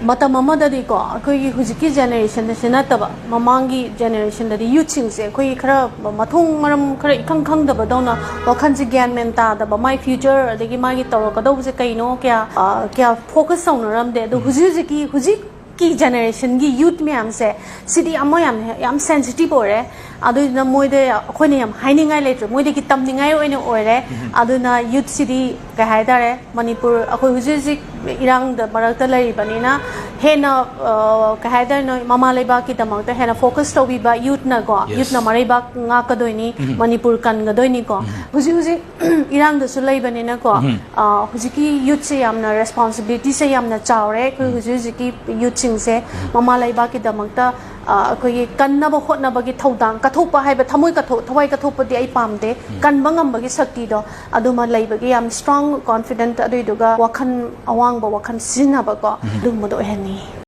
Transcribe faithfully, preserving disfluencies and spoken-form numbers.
ꯃꯇꯝ ꯑꯃꯗꯗꯤꯀꯣ, ꯑꯩꯈꯣꯏꯒꯤ ꯍꯧꯖꯤꯛꯀꯤ ꯖꯦꯅꯦꯔꯦꯁꯟꯗꯁꯦ ꯅꯠꯇꯕ, ꯃꯃꯥꯡꯒꯤ ꯖꯦꯅꯦꯔꯦꯁꯟꯗꯗꯤ ꯌꯨꯠꯁꯤꯡꯁꯦ ꯑꯩꯈꯣꯏꯒꯤ ꯈꯔ ꯃꯊꯣꯡ ꯃꯔꯝ ꯈꯔ ꯏꯈꯪ ꯈꯪꯗꯕꯗꯧꯅ, ꯋꯥꯈꯜꯁꯦ ꯒ꯭ꯌꯥꯟ ꯃꯦꯟ ꯇꯥꯗꯕ, ꯃꯥꯏ ꯐ꯭ꯌꯨꯆꯔ ꯑꯗꯒꯤ ꯃꯥꯒꯤ ꯇꯧꯔꯛꯀꯗꯧꯕꯁꯦ ꯀꯩꯅꯣ, ꯀꯌꯥ ꯑ, ꯀꯌꯥ ꯐꯣꯀꯁ ꯇꯧꯅꯔꯝꯗꯦ꯫ ꯑꯗꯣ ꯍꯧꯖꯤꯛ ꯍꯧꯖꯤꯛꯀꯤ ꯍꯧꯖꯤꯛꯀꯤ ꯖꯦꯅꯦꯔꯦꯁꯟꯒꯤ ꯌꯨꯠ ꯃꯌꯥꯝꯁꯦ, ꯁꯤꯗꯤ ꯑꯃ ꯌꯥꯝ ꯌꯥꯝ ꯁꯦꯟꯁꯤꯇꯤꯚ ꯑꯣꯏꯔꯦ꯫ ꯑꯗꯨꯗꯨꯅ ꯃꯣꯏꯗ ꯑꯩꯈꯣꯏꯅ ꯌꯥꯝ ꯍꯥꯏꯅꯤꯡꯉꯥꯏ ꯂꯩꯇ꯭ꯔꯦ, ꯃꯣꯏꯗꯒꯤ ꯇꯝꯅꯤꯡꯉꯥꯏ ꯑꯣꯏꯅ ꯑꯣꯏꯔꯦ꯫ ꯑꯗꯨꯅ ꯌꯨꯠꯁꯤꯗꯤ ꯀꯩ ꯍꯥꯏꯇꯥꯔꯦ, ꯃꯅꯤꯄꯨꯔ ꯑꯩꯈꯣꯏ ꯍꯧꯖꯤꯛ ꯍꯧꯖꯤꯛ ꯏꯔꯥꯡꯗ ꯃꯔꯛꯇ ꯂꯩꯔꯤꯕꯅꯤꯅ, ꯍꯦꯟꯅ ꯑ, ꯀꯩ ꯍꯥꯏꯇꯥꯔꯦ, ꯃꯃꯥ ꯂꯩꯕꯥꯛꯀꯤꯗꯃꯛꯇ ꯍꯦꯟꯅ ꯐꯣꯀꯁ ꯇꯧꯕꯤꯕ ꯌꯨꯠꯅꯀꯣ, Yes. ꯌꯨꯠꯅ ꯃꯔꯩꯕꯥꯛ ꯉꯥꯛꯀꯗꯣꯏꯅꯤ, ꯃꯅꯤꯄꯨꯔ ꯀꯟꯒꯗꯣꯏꯅꯤꯀꯣ꯫ ꯍꯧꯖꯤꯛ ꯍꯧꯖꯤꯛ ꯏꯔꯥꯡꯗꯁꯨ ꯂꯩꯕꯅꯤꯅꯀꯣ, ꯑ, ꯍꯧꯖꯤꯛꯀꯤ ꯌꯨꯠꯁꯦ ꯌꯥꯝꯅ ꯔꯦꯁꯄꯣꯟꯁꯤꯕꯤꯂꯤꯇꯤꯁꯦ ꯌꯥꯝꯅ ꯆꯥꯎꯔꯦ꯫ ꯑꯩꯈꯣꯏ ꯍꯧꯖꯤꯛ ꯍꯧꯖꯤꯛꯀꯤ ꯌꯨꯠꯁꯤꯡꯁꯦ ꯃꯃꯥ ꯂꯩꯕꯥꯛꯀꯤꯗꯃꯛꯇ, ꯑ, ꯑꯩꯈꯣꯏꯒꯤ ꯀꯟꯅꯕ ꯍꯣꯠꯅꯕꯒꯤ ꯊꯧꯗꯥꯡ, ꯀꯠꯊꯣꯛꯄ ꯍꯥꯏꯕ, ꯊꯃꯣꯏ ꯀꯠꯊꯣꯛ ꯊꯋꯥꯏ ꯀꯠꯊꯣꯛꯄꯗꯤ ꯑꯩ ꯄꯥꯝꯗꯦ꯫ ꯀꯟꯕ ꯉꯝꯕꯒꯤ ꯁꯛꯇꯤꯗꯣ ꯑꯗꯨꯃ ꯂꯩꯕꯒꯤ ꯌꯥꯝ ꯁ꯭ꯇꯔꯣꯡ ꯀꯣꯟꯐꯤꯗꯦꯟꯠ, ꯑꯗꯨꯏꯗꯨꯒ ꯋꯥꯈꯜ ꯑꯋꯥꯡꯕ ꯋꯥꯈꯜ ꯁꯤꯖꯤꯟꯅꯕꯀꯣ, ꯑꯗꯨꯒꯨꯝꯕꯗꯣ ꯑꯣꯏꯍꯟꯅꯤꯡꯉꯤ꯫